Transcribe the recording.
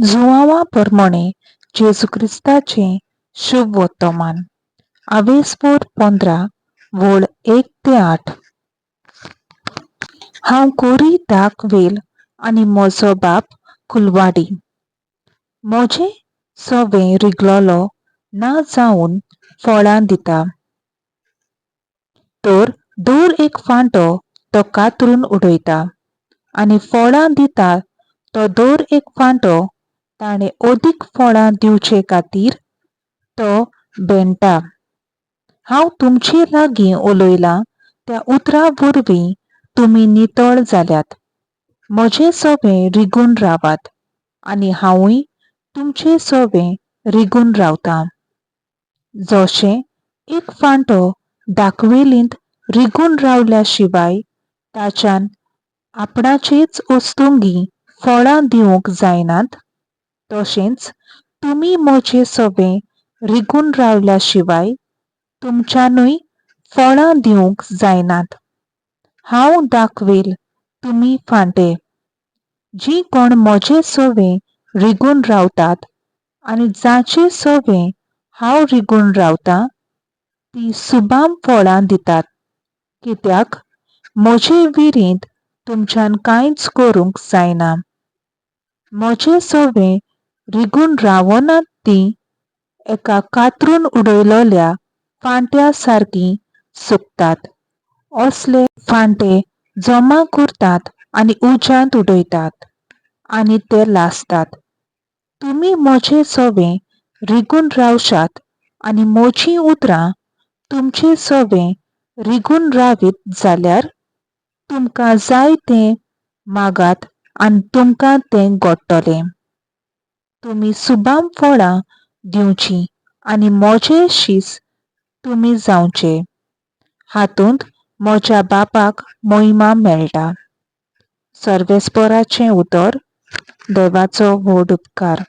जुआंवा परमणें जेजू क्रिस्ताचें शुभ वर्तमान. आवेस्पोर 15 वळ 1 ते 8. हांव कोरी दाक वेल आनी म्हजो बाप कुलवाडी. म्हजें सवें रिगलोलो ना जावन फळां दिता, तर दर एक फांटो तो कातरून उडयता आनी फळां दिता तो दर एक फांटो ताणें अदीक फळां दिवचे खातीर तो बेणटा. हांव तुमचे लागीं उलयलां त्या उतरां वरवीं तुमी नितळ जाल्यात. म्हजें सवें रिगून रावात आनी हांवूय तुमचे सवें रिगून रावतां. जशें एक फांटो दाखवेलींत रिगून रावल्या शिवाय ताच्यान आपणाचेच वस्तुंगी फळां दिवंक जायनात, तशेंच तुमी म्हजे सवें रिगून रावल्या शिवाय तुमच्यानूय फळां दिवंक जायनात. हांव दाखवेल, तुमी फांटे. जीं कोण म्हजे सवें रिगून रावतात आनी जाचे सवें हांव रिगून रावतां तीं सुबाम फळां दितात, कित्याक म्हजे विरींत तुमच्यान कांयच करूंक जायना. म्हजे सवें रिगून रावनात तीं एका कातरून उडयलोल्या फांट्या सारकीं सुकतात. असले फांटे जमा करतात आनी उज्यांत उडयतात आनी ते लासतात. तुमी म्हजे सवें रिगून रावशात आनी म्हजीं उतरां तुमचे सवें रिगून रावीत जाल्यार तुमकां जाय तें मागात आनी तुमकां तें घडटलें. तुमी सुबाम फळां दिवचीं आनी म्हजे शीस तुमी जावचे. हातूंत म्हज्या बापाक मोहिमा मेळटा. सर्वेस्पराचें उतर. देवाचो व्हड उपकार.